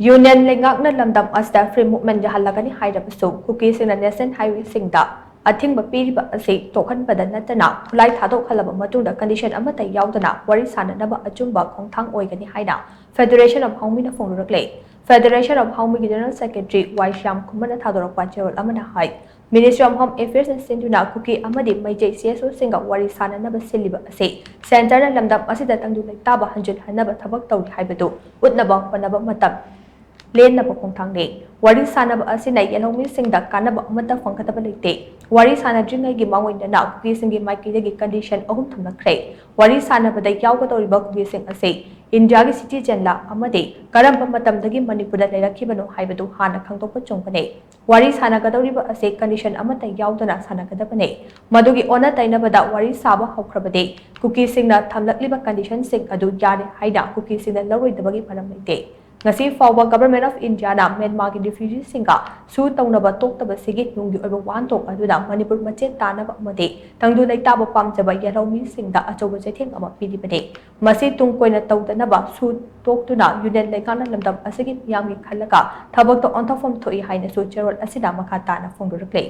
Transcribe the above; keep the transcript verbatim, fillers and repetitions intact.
Union ꯂꯩꯉꯥꯛꯅ ꯂꯝꯗꯝ ꯑꯁꯤꯗ free movement ꯌꯥꯍꯜꯂꯒꯅꯤ ꯍꯥꯏꯔꯕꯁꯨ, ꯀꯨꯀꯤꯁꯤꯡꯅ national highwayꯁꯤꯡꯗ ꯑꯊꯤꯡꯕ ꯄꯤꯔꯤꯕ ꯑꯁꯤ ꯇꯣꯛꯍꯟꯕꯗ ꯅꯠꯇꯅ, ꯈꯨꯠꯂꯥꯏ ꯊꯥꯗꯣꯛꯍꯜꯂꯕ ꯃꯇꯨꯡꯗ condition ꯑꯃꯠꯇ ꯌꯥꯎꯗꯅ ꯋꯥꯔꯤ ꯁꯥꯅꯅꯕ ꯑꯆꯨꯝꯕ ꯈꯣꯡꯊꯥꯡ ꯑꯣꯏꯒꯅꯤ ꯍꯥꯏꯅ Federation of Haomi ꯅ ꯐꯣꯡꯗꯣꯔꯛꯂꯦ꯫ Federation of Haomi ꯒꯤ General Secretary ꯋꯥꯏ ꯁ꯭ꯌꯥꯝ ꯀꯨꯃꯥꯔꯅ ꯊꯥꯗꯣꯔꯛꯄ ꯆꯦꯔꯣꯜ ꯑꯃꯅ ꯍꯥꯏ, Ministry of Home Affairs ꯅ ꯁꯤꯟꯗꯨꯅ ꯀꯨꯀꯤ ꯑꯃꯗꯤ ꯃꯩꯇꯩ C S O ꯁꯤꯡꯒ ꯋꯥꯔꯤ ꯁꯥꯅꯅꯕ ꯁꯤꯜꯂꯤꯕ ꯑꯁꯤ centre ꯅ ꯂꯝꯗꯝ ꯑꯁꯤꯗ ꯇꯪꯗꯨ ꯂꯩꯇꯥꯕ ꯍꯟꯖꯤꯜꯍꯟꯅꯕ ꯊꯕꯛ ꯇꯧꯔꯤ ꯍꯥꯏꯕꯗꯨ ꯎꯠꯅꯕ ꯍꯣꯠꯅꯕ ꯃꯇꯝ ꯂꯦꯟꯅꯕ ꯈꯣꯡꯊꯥꯡꯅꯤ꯫ ꯋꯥꯔꯤ ꯁꯥꯅꯕ ꯑꯁꯤꯅ ꯌꯦꯜꯍꯧꯃꯤꯁꯤꯡꯗ ꯀꯥꯟꯅꯕ ꯑꯃꯠꯇ ꯐꯪꯒꯗꯕ ꯂꯩꯇꯦ꯫ ꯋꯥꯔꯤ ꯁꯥꯅꯗ꯭ꯔꯤꯉꯩꯒꯤ ꯃꯥꯡꯑꯣꯏꯅꯅ ꯀꯨꯀꯤꯁꯤꯡꯒꯤ ꯃꯥꯏꯀꯩꯗꯒꯤ condition ꯑꯍꯨꯝ ꯊꯝꯂꯛꯈ꯭ꯔꯦ꯫ ꯋꯥꯔꯤ ꯁꯥꯅꯕꯗ ꯌꯥꯎꯒꯗꯧꯔꯤꯕ ꯀꯨꯀꯤꯁꯤꯡ ꯑꯁꯤ ꯏꯟꯗꯤꯌꯥꯒꯤ citizen ꯂ ꯑꯃꯗꯤ ꯀꯔꯝꯕ ꯃꯇꯝꯗꯒꯤ ꯃꯅꯤꯄꯨꯔꯗ ꯂꯩꯔꯛꯈꯤꯕꯅꯣ ꯍꯥꯏꯕꯗꯨ ꯍꯥꯟꯅ ꯈꯪꯗꯣꯛꯄ ꯆꯨꯝꯕꯅꯤ꯫ ꯋꯥꯔꯤ ꯁꯥꯅꯒꯗꯧꯔꯤꯕ ꯑꯁꯤ condition ꯑꯃꯠꯇ ꯌꯥꯎꯗꯅ ꯁꯥꯅꯒꯗꯕꯅꯤ꯫ ꯃꯗꯨꯒꯤ ꯑꯣꯟꯅ ꯇꯩꯅꯕꯗ ꯋꯥꯔꯤ ꯁꯥꯕ ꯍꯧꯈ꯭ꯔꯕꯗꯤ ꯀꯨꯀꯤꯁꯤꯡꯅ ꯊꯝꯂꯛꯂꯤꯕ condition ꯁꯤꯡ ꯑꯗꯨ ꯌꯥꯔꯦ ꯍꯥꯏꯅ ꯀꯨꯀꯤꯁꯤꯡꯅ ꯂꯧꯔꯣꯏꯗꯕꯒꯤ ꯃꯔꯝ ꯂꯩꯇꯦ꯫ ꯉꯁꯤ ꯐꯥꯎꯕ Government of India ꯅ ꯃ꯭ꯌꯥꯟꯃꯥꯔꯒꯤ refugee ꯁꯤꯡꯒ ꯁꯨ ꯇꯧꯅꯕ ꯇꯣꯛꯇꯕꯁꯤꯒꯤ ꯇꯨꯡꯒꯤ ꯑꯣꯏꯕ ꯋꯥꯍꯟꯊꯣꯛ ꯑꯗꯨꯅ ꯃꯅꯤꯄꯨꯔ ꯃꯆꯦꯠ ꯇꯥꯅꯕ ꯑꯃꯗꯤ ꯇꯪꯗꯨ ꯂꯩꯇꯥꯕ ꯄꯥꯝꯖꯕ ꯌꯦꯜꯍꯧꯃꯤꯁꯤꯡꯗ ꯑꯆꯧꯕ ꯆꯩꯊꯦꯡ ꯑꯃ ꯄꯤꯔꯤꯕꯅꯤ꯫ ꯃꯁꯤ ꯇꯨꯡ ꯀꯣꯏꯅ ꯇꯧꯗꯅꯕ ꯁꯨ ꯇꯣꯛꯇꯨꯅ ꯌꯨꯅꯤꯌꯟ ꯂꯩꯉꯥꯛꯅ ꯂꯝꯗꯝ ꯑꯁꯤꯒꯤ ꯃꯤꯌꯥꯝꯒꯤ ꯈꯜꯂꯒ ꯊꯕꯛꯇ ꯑꯣꯟꯊꯣꯛꯐꯝ ꯊꯣꯛꯏ ꯍꯥꯏꯅꯁꯨ ꯆꯦꯔꯣꯜ ꯑꯁꯤꯗ ꯃꯈꯥ ꯇꯥꯅ ꯐꯣꯡꯗꯣꯔꯛꯂꯤ꯫